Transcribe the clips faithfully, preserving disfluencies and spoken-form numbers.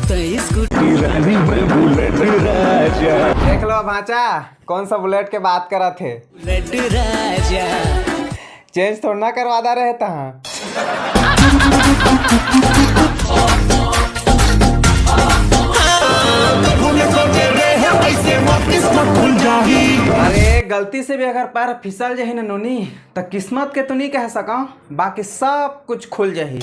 तेईस गुट रानी मैं बुलेट राजा। देख लो भांचा, कौन सा बुलेट के बात करत हे। बुलेट राजा। चेंज थोड़ा ना करवा दा रहे तहाँ। अरे, गलती से भी अगर पैर फिसल जाही ना नोनी, त किस्मत के तो नहीं कह सका, बाकी सब कुछ खुल जाही।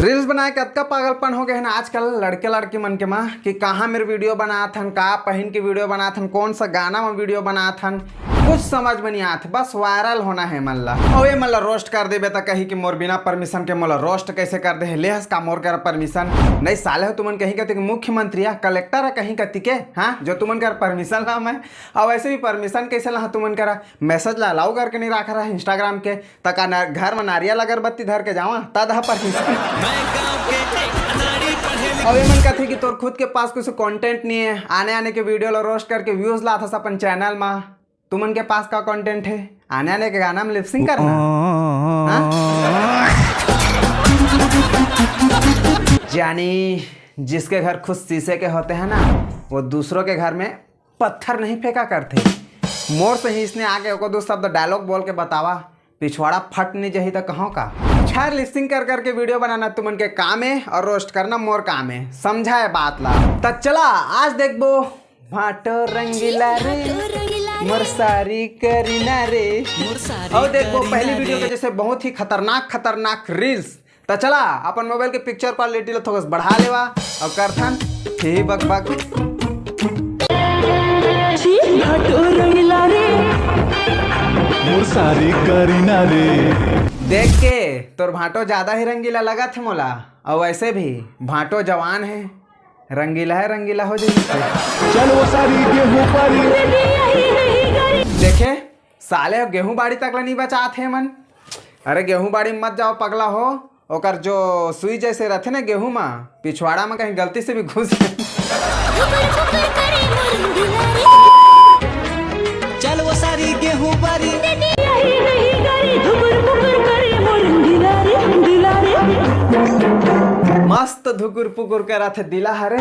रील्स बनाए के अतका पागलपन हो गए है ना आजकल लड़के लड़की मन के मा कि कहाँ मेर वीडियो बनात हन, का पहिन के वीडियो बनात हन, कौन सा गाना में वीडियो बनात हन, कुछ समझ में नहीं आत। बस वायरल होना है मन ला। अउ ये मन ला रोस्ट कर देबे त कही कि मोर बिना परमिशन के मोला रोस्ट कैसे कर दे है, लेहस का मोर कर परमिशन? नहीं साले हो, तुमन कहीं कति के मुख्यमंत्री या कलेक्टर है कहीं कति के, हाँ, जो तुमन कर परमिशन ला मैं। अउ वैसे भी परमिशन कैसे ला तुमन करा? मैसेज ला अलाउ करके नहीं रख रहा है इंस्टाग्राम के, त का ना-, घर में नारियल अगरबत्ती धर के जावा, तद ह परमिशन। अउ ये मन कथे कि तोर खुद के पास कुछ कंटेंट नहीं है, आने आने के वीडियो ला रोस्ट करके व्यूज लाथस अपन चैनल मा। तुमन के पास का कंटेंट है? आने आने के गाना में लिपसिंग करना? हाँ? जानी, जिसके घर खुद शीशे के होते हैं ना, वो दूसरों के घर में पत्थर नहीं फेंका करते। मोर से ही इसने आगे एको दो शब्द डायलॉग बोल के बतावा, पिछवाड़ा फट नहीं जही त कहो का। खैर, लिपसिंग कर करके वीडियो बनाना तुमन के काम है और रोस्ट करना मोर काम है, समझा है बात ला। त चला आज देखबो भांटो रंगीला रे, मोर सारी करीना रे। और देखबो पहली वीडियो के जैसे बहुत ही खतरनाक खतरनाक रील्स। त चला अपन मोबाइल के पिक्चर क्वालिटी ला थोकस बढ़ा लेवा और करथन ही बक बक। छी, भांटो रंगीला रे। मोर सारी करीना रे। देख के तोर भांटो ज्यादा ही रंगीला लगत है मोला। और वैसे भी भांटो जवान है, रंगीला है, रंगीला हो जाई। चल वो सारी गेहूं पारी। देखे साले हो, गेहूं बाड़ी तक ला नहीं बचात हे मन। अरे गेहूं बाड़ी में मत जाओ पगला हो, ओकर जो सुई जैसे रथे ना गेहूं मा, पिछवाड़ा में कहीं गलती से भी घुस जाए। चल वो सारी गेहूं बारी। मस्त धुकुर पुकुर करत हे दिला हरे।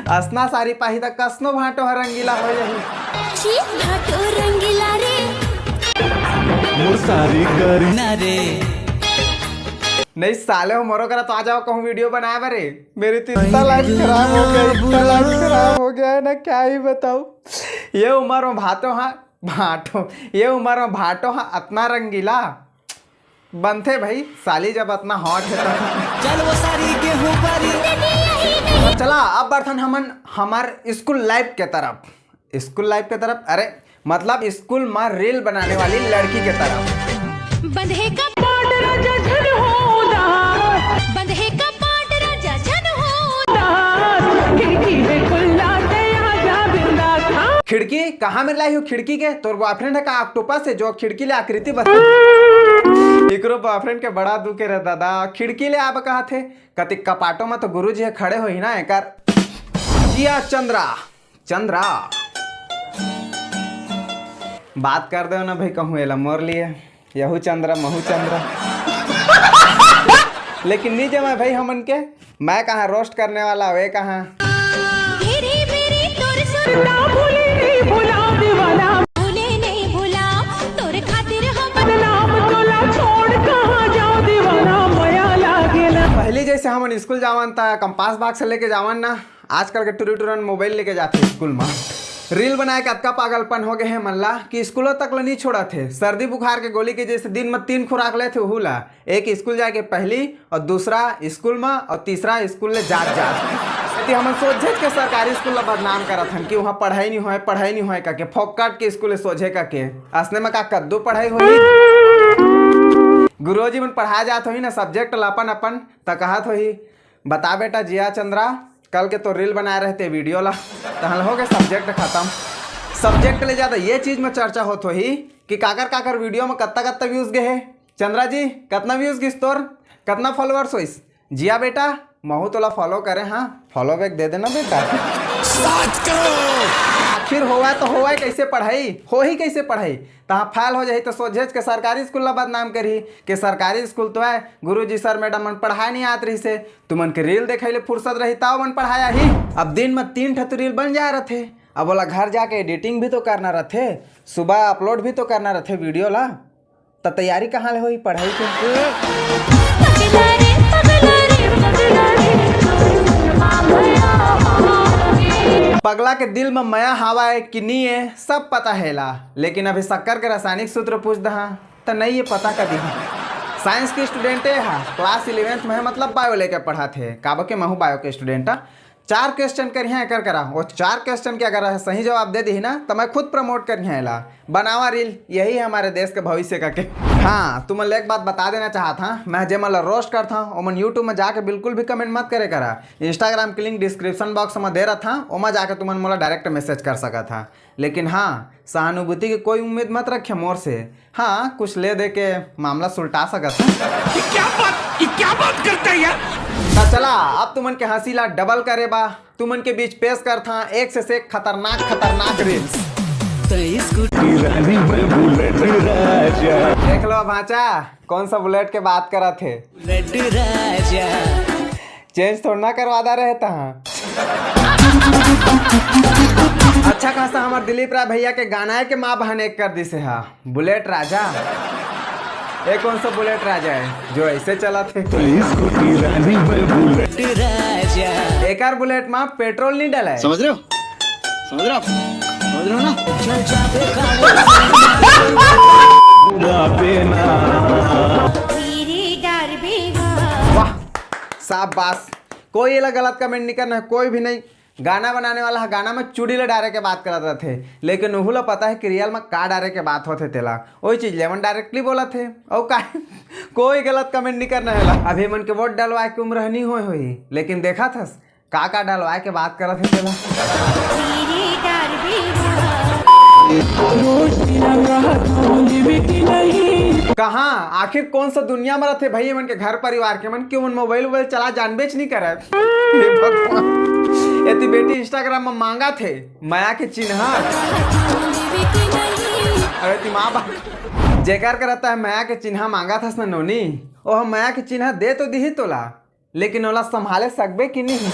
असना सारी पाही त कसनो भांटो ह रंगीला हो जाही। छी, भांटो रंगीला रे। मोर सारी करीना रे। नहीं साले हो, मोरो करा तो आ जाओ कहूँ वीडियो बनाए बरे। मेरी तो इतना लाइफ खराब हो गया, इतना लाइफ खराब हो गया है ना, क्या ही बताऊँ। ये उम्र में भांटो हा, भांटो, ये उम्र में भांटो हा अतना रंगीला बनथे भाई, साली जब अतना हॉट है तो। चल वो सारी गेहूं बारी। चला अब बढ़थन हमन हमार स्कूल लाइफ के तरफ। स्कूल लाइफ के तरफ, अरे मतलब स्कूल में रील बनाने वाली लड़की के तरफ। बंधे का पाट राजा झन होदा। बंधे का पाट राजा झन होदा। खिड़की में खुला दे आजा बिंदा था। खिड़की कहाँ में लाई हो खिड़की के? तोर बॉयफ्रेंड है का ऑक्टोपस है जो खिड़की ले आकृति बता? एकरो बॉयफ्रेंड के बड़ा दुख है रे दादा, खिड़की ले आब कहा थे। कति कपाटो में तो गुरुजी है खड़े होही ना एकर। जिया चंद्रा, चंद्रा। बात कर दो ना भाई, कहूँ एला मोर लिए। यहू चंद्रा, महू चंद्रा। लेकिन नहीं जमा भाई हमन के, मैं कहाँ रोस्ट करने वाला, वे कहाँ। धीरे मेरे तोर सुन ना भूले नहीं भुला दीवाना। भूले नहीं भुला तोर खातिर हम बदनाम तोला छोड़ कहाँ जाओ दीवाना मया लागेला। पहले जैसे हमन स्कूल जावन त कंपास बॉक्स लेके जावन ना, आजकल के टुरी टुरन मोबाइल लेके जाथे स्कूल में। रील बनाए के अतका पागलपन हो गए है मन ला कि स्कूलों तक ला नहीं छोड़त हे। सर्दी बुखार के गोली के जैसे दिन में तीन खुराक लेथे ओहू ला, एक स्कूल जाए के पहली और दूसरा स्कूल में और तीसरा स्कूल ले जात जात। यदि हमन सोझे के सरकारी स्कूल ला बदनाम करत हन कि वहाँ पढ़ाई नहीं होए, पढ़ाई नहीं होए करके, फोकट के स्कूल ले सोझे करके, असने में का कद्दू पढ़ाई होही? गुरुजी मन पढ़ा जात होही ना सब्जेक्ट ला अपन अपन, त कहत होही, बता बेटा जिया चंद्रा, कल के तो रील बनाए रहते वीडियो ला, तहन हो गए सब्जेक्ट खत्म। सब्जेक्ट ले ज्यादा ये चीज में चर्चा होत होही कि काकर काकर वीडियो में कत्ता कत्ता व्यूज गए हे। चंद्रा जी, कतना व्यूज गिस तोर, कतना फॉलोअर्स होइस? जिया बेटा, महू तोला फॉलो करे, हाँ, फॉलो बैक दे देना बेटा। फिर होवय तो होवय कइसे पढ़ई, होही कइसे पढ़ई? तहाँ फेल हो जाही तो सोझेच के सरकारी स्कूल ला बदनाम करही कि सरकारी स्कूल तो आय, गुरुजी सर मैडम मन पढ़ाय नइ आत रहिसे, तुमन के रील देखई ले फुर्सत रही तब मन पढ़ाय आही। अब दिन म तीन ठा तो रील बन जाय रथे, अब ओला घर जाके एडिटिंग भी तो करना रथे, सुबह अपलोड भी तो करना रथे वीडियो ला। त तैयारी कहाँ ले होही पढ़ई के? पगला के दिल म मया हावय कि नी ए, सब पता हे ला, लेकिन अभी शक्कर के रासायनिक सूत्र पूछ दहा त नई ए पता कदी। साइंस के स्टूडेंट ए हा, क्लास इलेवेंथ में हे, मतलब बायो लेके पढ़ाथे, काबर के महू बायो के स्टूडेंट आ। चार क्वेश्चन करिहा एकर करा, वो चार क्वेश्चन के अगर सही जवाब दे दिही ना, त मैं खुद प्रमोट करिहा एला। बनावा रील, यही है हमारे देश के भविष्य का के। हाँ, तुमन ले एक बात बता देना चाहत हाँ, मैं जेमन ला रोस्ट करत हाँ, ओमन YouTube में जाके बिल्कुल भी कमेंट मत करे करा। Instagram के लिंक डिस्क्रिप्शन बॉक्स में दे रहत हाँ, ओमा जाके तुमन मोला डायरेक्ट मैसेज कर सकत हा। लेकिन हाँ, सहानुभूति के कोई उम्मीद मत रखे मोर से। हाँ, कुछ ले दे के मामला सुलटा सकत है। ये क्या बात, ये क्या बात करता है यार? त चला, अब तुमन के हंसी ला डबल करे बा, तुमन के बीच पेश करत हाँ एक से एक खतरनाक, खतरनाक रील्स। देख लो भांचा, कौन सा बुलेट के बात करत हे। चेंज थोड़ा ना करवा दा रहे तहाँ। अच्छा खासा हमार दिलीप राय भैया के गाना है के माँ बहन एक कर दिसे हा, बुलेट राजा। ए कौन सा बुलेट राजा है जो ऐसे चलत हे? एकर बुलेट में पेट्रोल नहीं डला है। समझ रहे हो? समझ रहे हो आप? समझ रहे हो ना? वाह, शाबाश। कोई एला गलत कमेंट नहीं करना है, कोई भी नहीं। गाना बनाने वाला है, गाना में चूड़ी ले डारे के बात करत रहथे, लेकिन उहू ला पता है कि रियल में का डारे के बात होथे तेला। वही चीज लेवन डायरेक्टली बोलत हे। और का, कोई गलत कमेंट नहीं करना है ला। अभी मन के वोट डलवाए के उम्र नहीं होए होही, लेकिन देखा थस का का डलवाए के बात करत हे तेला। कहाँ आखिर कौन सा दुनिया में रहथे भाई, मन के घर परिवार के मन क्यों मन मोबाइल वोबाइल चला जानबेच नहीं करत। हे भगवान, एती बेटी Instagram में मांगा थे मया के चिन्हा। अरे ती माँ बाप जेकर करता है मया के चिन्हा मांगा थस ना नोनी, ओह मया के चिन्हा दे तो दिही तोला, लेकिन ओला संभाले सकबे कि नहीं?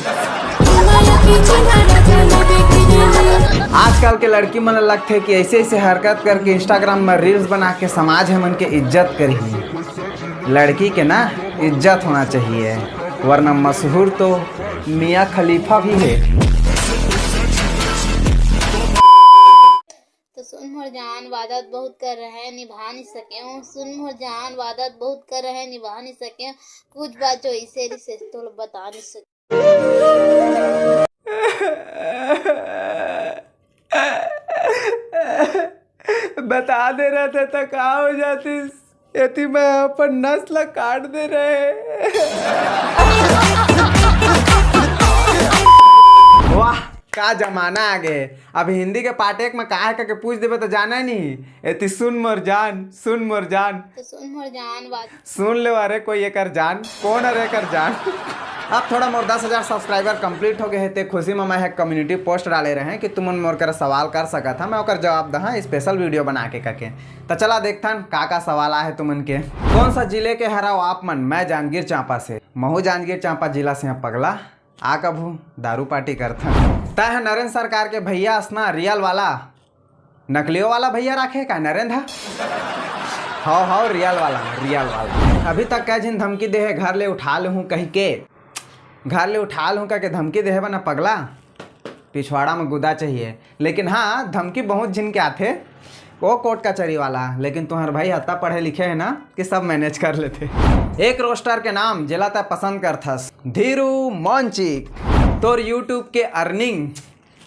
आजकल के लड़की मन ल लगथे कि ऐसे ऐसे हरकत करके Instagram में रील्स बना के समाज हमन के इज्जत करही। लड़की के ना इज्जत होना चाहिए, वरना मशहूर तो मियाँ खलीफा भी है। तो सुन मोर जान, वादा त बहुत कर रहे, निभा नहीं सके हूँ। सुन मोर जान, वादा त बहुत कर रहे, निभा नहीं सके हूँ। कुछ बात जो इसे रिश्ते तो बता नहीं सके। बता दे रहा था तो का हो जातिस? एती मैं अपन नस ला काट दे रहे। वाह, का जमाना आ गए। अब हिंदी के पार्ट एक में का है करके पूछ देबे तो जाना नहीं। एती सुन मोर जान, सुन मोर जान। तो सुन मोर जान, बात सुन ले अरे कोई एकर जान, कौन अरे एकर जान? अब थोड़ा मोर दस हजार सब्सक्राइबर कंप्लीट हो गए हैं, ते खुशी में मैं एक कम्युनिटी पोस्ट डाले रहे कि तुमन मोर कर सवाल कर सकत हा, मैं ओकर जवाब दहा स्पेशल वीडियो बना के करके। त चला देखथन का का सवाल आहे तुमन के। कौन सा जिले के हराव आप मन? मैं जांजगीर चांपा से। महू जांजगीर चांपा जिला से हूँ पगला। आ कभू दारू पार्टी करथन। तय है नरेंद्र सरकार के भैया असना रियल वाला, नकलियो वाला भैया राखे का नरेंद्र? हाव हाव रियल वाला, रियल वाला। अभी तक कई झिन धमकी दे है घर ले उठा लेहूँ कही के, घर ले उठा लेहूँ कह के धमकी दे है बना पगला। पिछवाड़ा में गुदा चाहिए। लेकिन हाँ, धमकी बहुत झिन के आथे, वो कोर्ट कचहरी वाला। लेकिन तुम्हार भाई हत्ता पढ़े लिखे है ना कि सब मैनेज कर लेथे। एक रोस्टर के नाम जेला तै पसंद करथस, धीरू मौंचिक। तोर YouTube के अर्निंग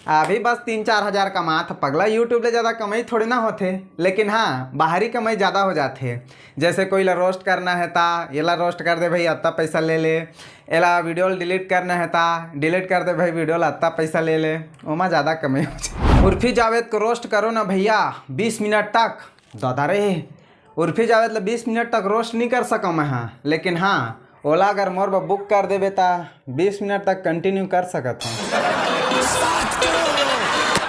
अभी बस तीन चार हजार कमात ह पगला। YouTube ले ज्यादा कमाई थोड़ी ना होथे, लेकिन हाँ, बाहरी कमाई ज्यादा हो जाथे। जैसे कोई ला रोस्ट करना है ता एला रोस्ट कर दे भाई, अत्ता पैसा ले ले। एला वीडियो डिलीट करना है ता डिलीट कर दे भाई, वीडियो ला अत्ता पैसा ले ले, ओमा ज्यादा कमाई हो जाए। उर्फी जावेद को रोस्ट करो ना भैया बीस मिनट तक। दादा रे, उर्फी जावेद ला बीस मिनट तक रोस्ट नहीं कर सका मैं, हाँ, लेकिन हाँ, ओला अगर मोर बर बुक कर देबे ता बीस मिनट तक कंटिन्यू कर सकत हूँ।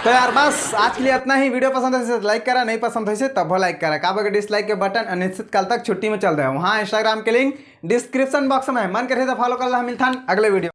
तो यार बस आज के लिए इतना ही। वीडियो पसंद होइस त लाइक करा, नहीं पसंद होइस त तभो लाइक करा, काबर के डिसलाइक के बटन अनिश्चित काल तक छुट्टी में चल रहे हैं। वहाँ इंस्टाग्राम के लिंक डिस्क्रिप्शन बॉक्स में है, मन करही त फॉलो कर ला। मिलथन अगले वीडियो।